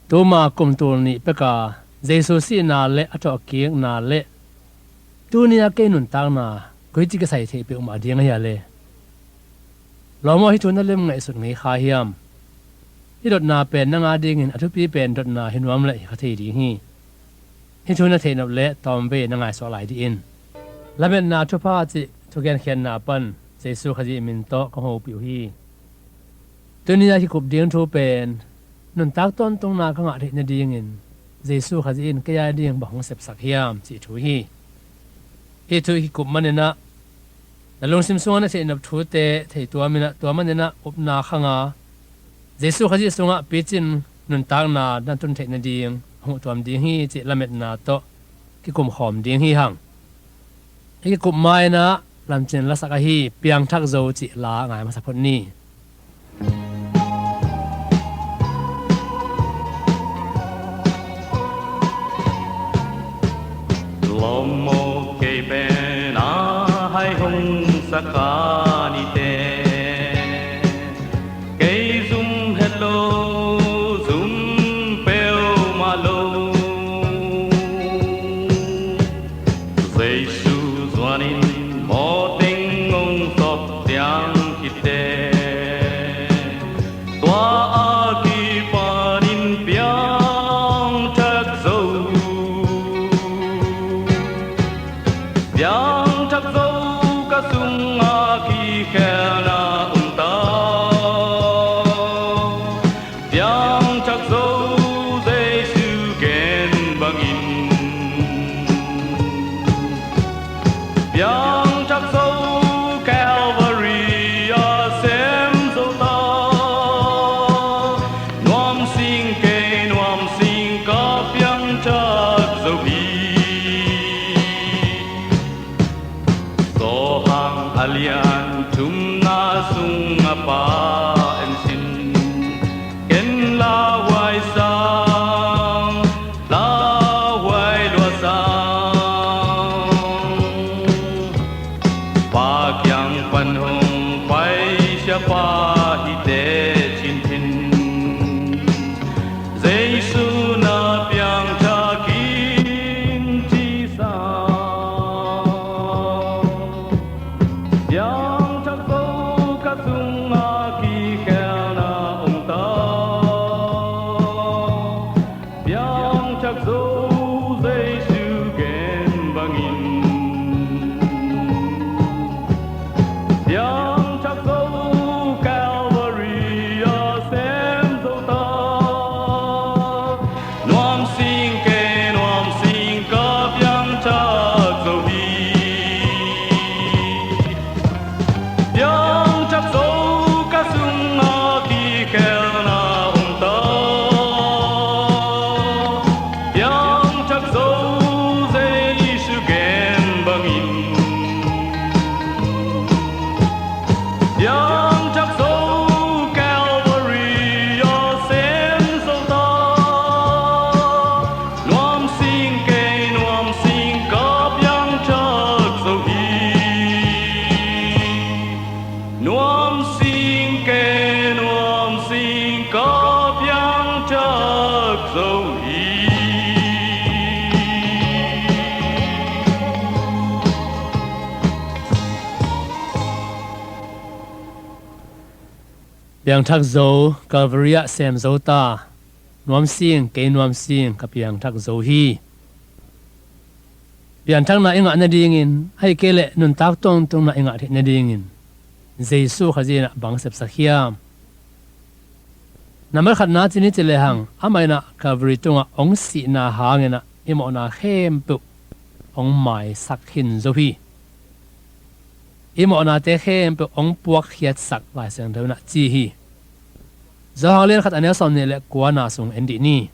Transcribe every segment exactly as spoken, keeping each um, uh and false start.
Tuma kum tul nih peka Jesu sihna le a thawhkikna le tuni-a kei nuntakna koici kisai theih peuhmah ding ahi a le? Lawm aw, hih thu na lem ngaihsut ngei kha hiam? Hih dotna pen nang adingin a thupi pen dotna hi nuam leh hi kha thei ding hi. Hih thu na theihnop leh tawmvei na ngaihsuah lai dih in. Lametna thupha cih thugenkhiatna pan Jesu Khazih min tawh kong hopih uh hi. Tuni-a kikup ding thu pen nuntak tawntungna ka ngah theih nadingin Jesu Khazih in kei a ding bang hong sepsak hiam cih thu hi. Hih thu i kikup maninah na lungsim sungah na theihnop thute thei tuaminah, tua maninah upna khanga Jesu Khazih sungah picin nuntakna na tun theih nading hong tuam ding hi cih lametna tawh kikumkhawm ding hi hang. I kikup mainah lamcin lasak ahi Piangthak Zo cih la ngai masa phot ni. Lawm aw, kei pen a hai hong saka nite. Kei zum het lo, zum peuhmah lo. Jesu zuanin mawteng hong sawp ciang khit teh, tua a kipanin Piangthak Zo, Piangthak Zo ka sungah kikhelna om ta. Piangthak Zo, Jesu gen bangin. Piangthak Zo, Calvary ah sem zo ta. Nuam sing kei, nuam sing ka Piangthak Zo hi. Johan a lian thumna sungah Pa en sin, ken lauhuai sang, lauhuai lua sang. Pa kiang pan hong pai Siapa hi teh cin thin. Jesu na piangthak in ci sa. Piangthak Zo ka sungah kikhelna om ta. Piangthak Zo, Jesu gen bangin. Piangthak Zo, Calvary ah sem zo ta. Nuam sing kei, nuam sing ka Piangthak Zo hi. Piangthak Zo ka sungah kikhelna om ta. Piangthak Zo, Jesu gen bangin. Piangthak Zo, Calvary ah sem zo ta. Nuam sing kei, nuam sing ka Piangthak Zo hi. Nuam sing kei, nuam sing ka Piangthak Zo hi. Piangthak Zo, Calvary ah sem zo ta. Nuam sing kei, nuam sing ka Piangthak Zo hi. Pianthakna i ngah nadingin, ahih kei leh nuntak tawntungna i ngah theih nadingin Jesu Khazih in ah bang sepsak hiam? Nambat khatna cin hi ci lehang, amah in ah Calvary tungah hong sihna hangin ah i mawhna khempeuh hong maisak khin zo hi. I mawhnate khempeuh hong puakkhiatsak, Lai Siangtho in ah ci hi. Johan lian khat a neu sawmnih le kuana sung en dih ni.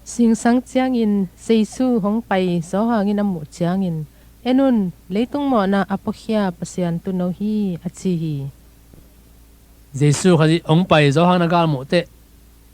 Zingsang ciangin Jesu hong pai Johan in a muh ciangin, "En un, leitung mawhna a puakhia Pasian Tuuno hi," a ci hi. Jesu Khazih hong pai Johan a galmuh teh,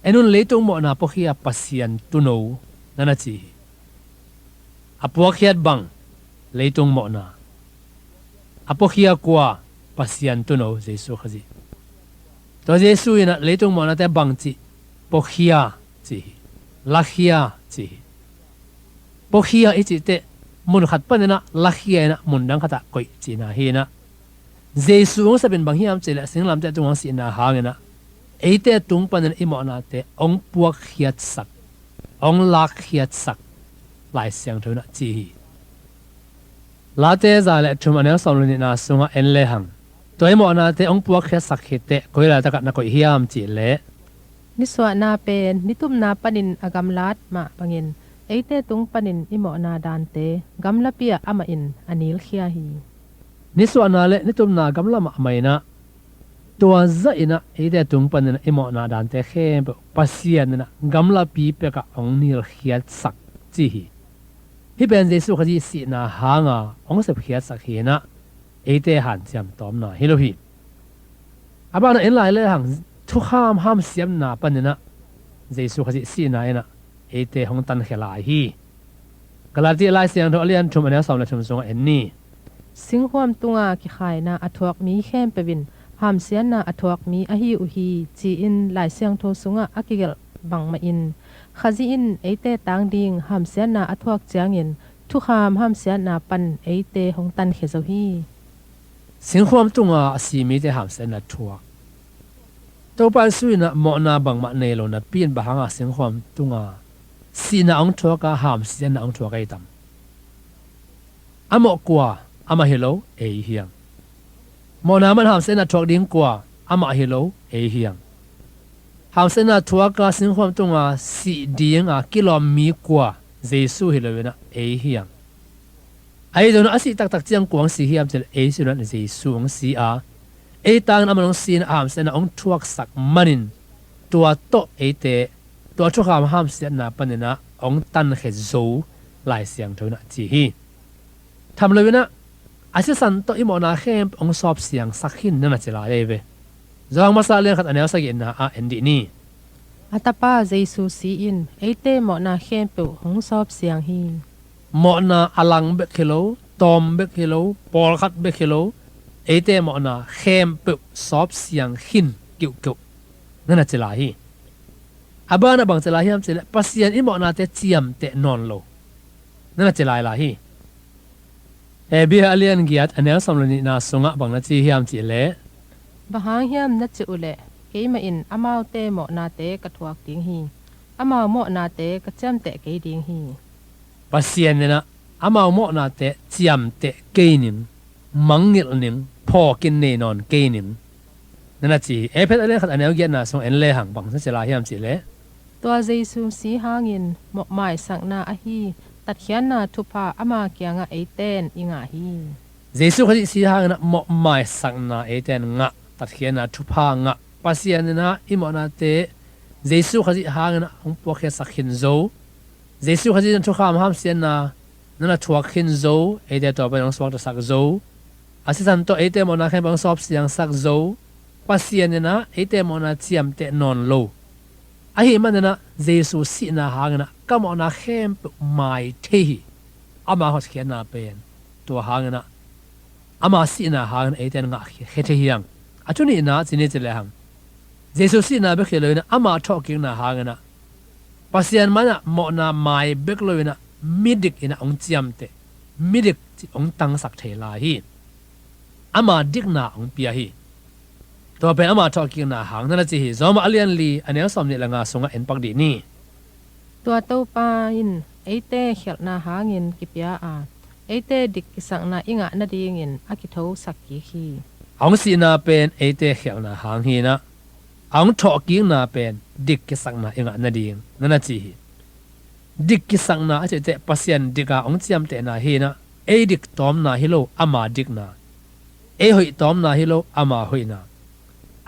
"En un, leitung mawhna a puakhia Pasian Tuuno," na na ci hi. A puakkhiat bang, leitung mawhna. A puakhia kua? Pasian Tuuno Jesu Khazih. Tua Jesu in ah leitung mawhnate bang cih puakhia ci hi. lakhia ci hi. Puakhia i cih teh mun khat paninah lakhia inah mun dang khatah koih cihna hi inah, Jesu hong sepin bang hiam cihleh singlamteh tungah hong sihna hanginah eite tung panin i mawhnate hong puakkhiatsak, hong lakkhiatsak Lai Siangtho inah ci hi. Late za le thum a neu sawm le nihna sungah en lehang, tua i mawhnate hong puakkhiatsak khit teh koi laitakah na koih hiam cihleh, nisuahna pen nitupna panin a gamlat mah bangin eite tung panin i mawhna dante gamlapi-ah amah in a nilkhia hi. Nisuahna le nitupna gamla mahmah inah, tua zah inah eite tung panin i mawhna dante khempeuh Pasian inah gamlapi pekah hong nilkhiatsak ci hi. Hih pen Jesu Khazih sihna hanga hong sepkhiatsak hi inah, eite hanciam tawmna hi lo hi. A banah en lai lehang thukham hamsiatna paninah Jesu Khazih sihna inah eite hong tankhia lai hi. Galati Lai Siangtho a lian thum a neu sawm le thum sungah en ni. Singkhuam tunga kikhaina a thuak mi khempeuh in hamsiatna a thuak mi ahi uh hi, ci-in Lai Siangtho sungah a kigelh bangmahin Khazih in eite tang ding hamsiatna a thuak ciangin thukham hamsiatna pan eite hong tankhia zo hi. Singkhuam tunga a si mite hamsiatna thuak. Topa Jesu inah mawhna bangmah nei lo napi in bang hanga singkhuam tunga sihna hong thuak a hamsiatna hong thuak ahi tam? A mawh kua? Amah hi lo, ei hi hang. Mawhna man hamsiatna thuak ding kua? Amah hi lo, ei hi hang. Hamsiatna thuak a singkhuam tunga sih dinga kilawm mi kua? Jesu hi lo inah ei hi hang. Ahi zongin a sih taktak ciang kua hong si hiam cihleh ei si lo inah Jesu hong si a, ei tangin amah hong si inah hamsiatna hong thuaksak manin tua tawh eite tua thukham hamsiatna paninah hong tankhia zo Lai Siangtho inah ci hi. Tham lo inah a sisan tawh i mawhna khempeuh hong sawpsiangsak khin na na ci lai ei ve. Johan masa lian khat a neu sagihna ah en dih ni. A Tapa Jesu si in eite mawhna khempeuh hong sawpsiang hi. Mawhna a lang bek hi lo, tawm bek hi lo, pawlkhat bek hi lo, eite mawhna khempeuh sawpsiang khin kiuhkeuh na na ci lai hi. A banah bang ci lai hiam cihleh Pasian i mawhnate ciamteh nawn lo na na ci lai lai hi. Hebru a lian giat a neu sawm le nihna sungah bang na ci hiam cihleh, bang hang hiam na cih uhleh keimah in amaute mawhnate ka thuak ding hi. Amau mawhnate ka ciamteh kei ding hi. Pasian inah amau mawhnate ciamteh kei ning, mangngilh ning, phawkin nei nawn kei ning na na ci hi. Efesa a lian khat a neu giatna sung en lehang bang na ci lai hiam cihleh, tua Jesu si hangin mawhmaisakna ahi tatkhiatna thupha ama kiangah eite in i ngah hi. Jesu Khazih si hanginah mawhmaisakna eite in ngah, tatkhiatna thupha ngah. Pasian inah i mawhnate Jesu Khazih hanginah hong puakkhiatsak khin zo. Jesu Khazih in thukham hamsiatna na na thuak khin zo, eite tua panin hong suaktasak zo. A sisan tawh eite mawhna khempeuh hong sawpsiangsak zo. Pasian inah eite mawhna ciamteh nawn lo. Ahi maninah Jesu sihna hanginah ka mawhna khempeuh mai thei hi. Ama hotkhiatna pen tua hanginah ama sihna hangin eite in ngahkhia thei hi hang. A thu nihna ci ni ci lehang, Jesu sihna bek hi lo inah ama thawhkikna hanginah Pasian manah mawhna mai bek lo inah midik inah hong ciamteh, midik cih hong tangsak thei lai hi. Ama dikna hong pia hi. Tua pen ama thawhkikna hang na na ci hi. Roma a lian li a neu sawm nih le nga sungah en pak dih ni. Tua Topa in eite khialhna hangin kipia a, eite dik kisakna i ngah nadingin a kithosak kik hi. A hong sihna pen eite khialhna hang hi inah, a hong thawhkikna pen dik kisakna i ngah nading na na ci hi. Dik kisakna a cih teh Pasian dika hong ciamtehna hi inah, ei dik tawmna hi lo, ama dikna. Ei hoih tawmna hi lo, ama hoihna.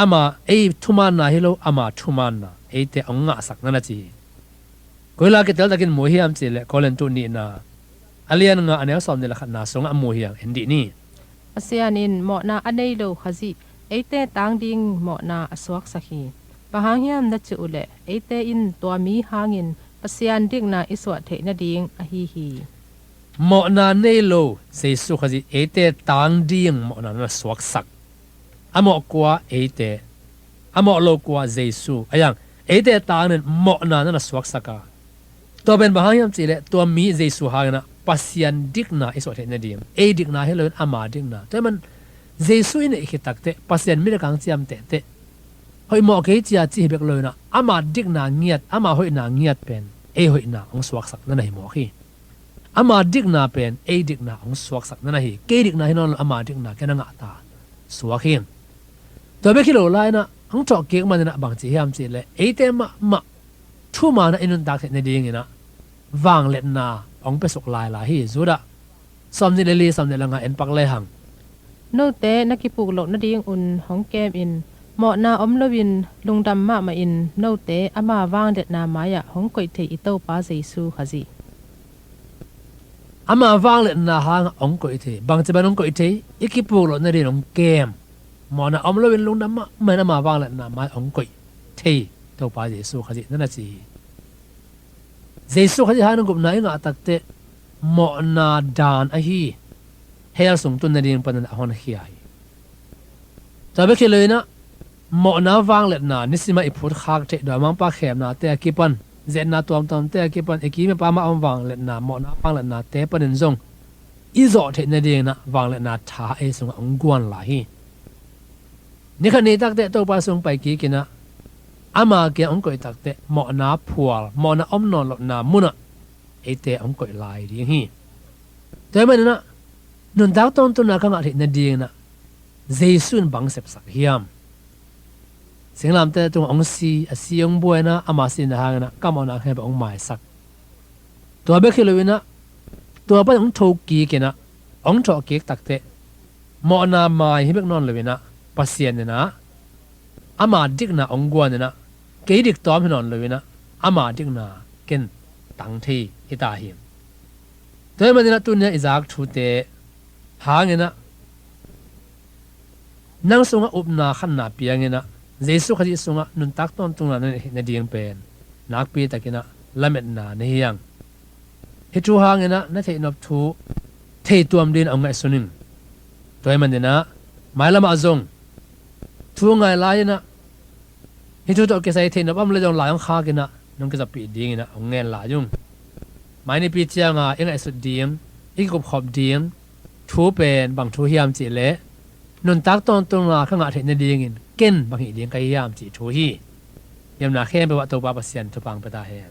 Ama ei thumaanna hi lo, ama thumaanna. Eite hong ngahsak na na ci hi. Koi la kiteltakin mu hiam cihleh Korintu nihna a lian nga a neu sawm nih le khatna sungah mu hi hang, en dih ni. Pasian in mawhna a nei lo Khazih eite tang ding mawhna a suaksak hi. Bang hang hiam na cih uhleh eite in tua mi hangin Pasian dikna i suah theih nading ahi hi. Mawhna nei lo Jesu Khazih eite tang ding mawhna na na suaksak. A mawh kua? Eite. A mawh lo kua? Jesu. A yang eite tangin mawhna na na suaksak a, Tua pen bang hang hiam cihleh tua mi Jesu hangin ah Pasian dikna i suah theih nading, ei dikna hi loin ama dikna. Tua ahih man Jesu i neih khit takteh Pasian mit a kang ciamteh teh, hoih mawh kei cia cih hi bek loin ah ama dikna ngiat, ama hoihna ngiat pen ei hoihna hong suaksak na na hi mawk hi. Ama dikna pen ei dikna hong suaksak na na hi. Kei dikna hi nawn lo, ama dikna ken a ngah ta suak hi. Tua bek hi lo lai-in ah hong thawhkik manin ah bang ci hiam cihleh eite mahmah thuman ah i nuntak theih nadingin ah vangliatna hong piasuk lailai hi. Judah sawmnih le li, sawmnih le nga en pak lehang. Note na kipuk loh nadingun hong kem in, mawhna om loin lungdam mahmah in note ama vangliatna mai-ah hong koih thei i Topa Jesu Khazih. Ama vangliatna hangah hong koih thei. Bangci ban hong koih thei? I kipuk loh nadingin hong kem, mawhna om loin lungdam mahmah in ama vangliatna mai-ah hong koih thei Topa Jesu Khazih na na ci hi. Jesu Khazih hangin gupna i ngah takteh mawhna dan ahi hell sung tun nading panin a honkhia hi. Tua bek hi loin ah mawhna vangliatna nisimah i phutkhak theih, dawimangpa khemnate a kipan, zetna tuamtuamte a kipan, i kim i pam ah om vangliatna, mawhna vangliatnate panin zong i zawh theih nadingin ah vangliatna tha ei sungah hong guan lai hi. Ni khat ni takteh Topa sung pai kik in ah ama kiang hong koih takteh mawhna phual, mawhna om nawn lohna munah eite hong koih lai ding hi. Tua ahih manin ah nuntak tawntunna ka ngah theih nadingin ah Jesu in bang sepsak hiam? Singlamteh tungah hong si, a si hong buai in ah ama sihna hangin ah ka mawhna khempeuh hong maisak. Tua bek hi loin ah tua pan hong thokik in ah hong thawhkik takteh mawhna mai hi bek nawn loin ah Pasian in ah ama dikna hong guan in ah kei dik tawm hi nawn loin ah ama dikna ken tang thei hi ta hi. Tua ahih manin ah tuni-a i zak thute hangin ah nang sungah upna khatna piangin ah Jesu Khazih sungah nuntak tawntunna na neih nading pen nakpi takin ah lametna na hi hang. Hih thu hangin ah na theihnop thu thei tuam dingin hong ngaihsun ing. Tua ahih manin ah mailam ah zong thu ngai lai-in ah hih thu tawh kisai theihnop om leh zong lai hong khak in ah nong kizappih dingin ah hong ngen lai ung. Mai nipi ciangin i ngaihsut ding, i kikupkhop ding thu pen bang thu hiam cihleh nuntak tawntunna ka ngah theih nadingin ken bang hih ding ka hi hiam cih thu hi. Hiamna khempeuh ah Topa Pasian thupha pia ta hen.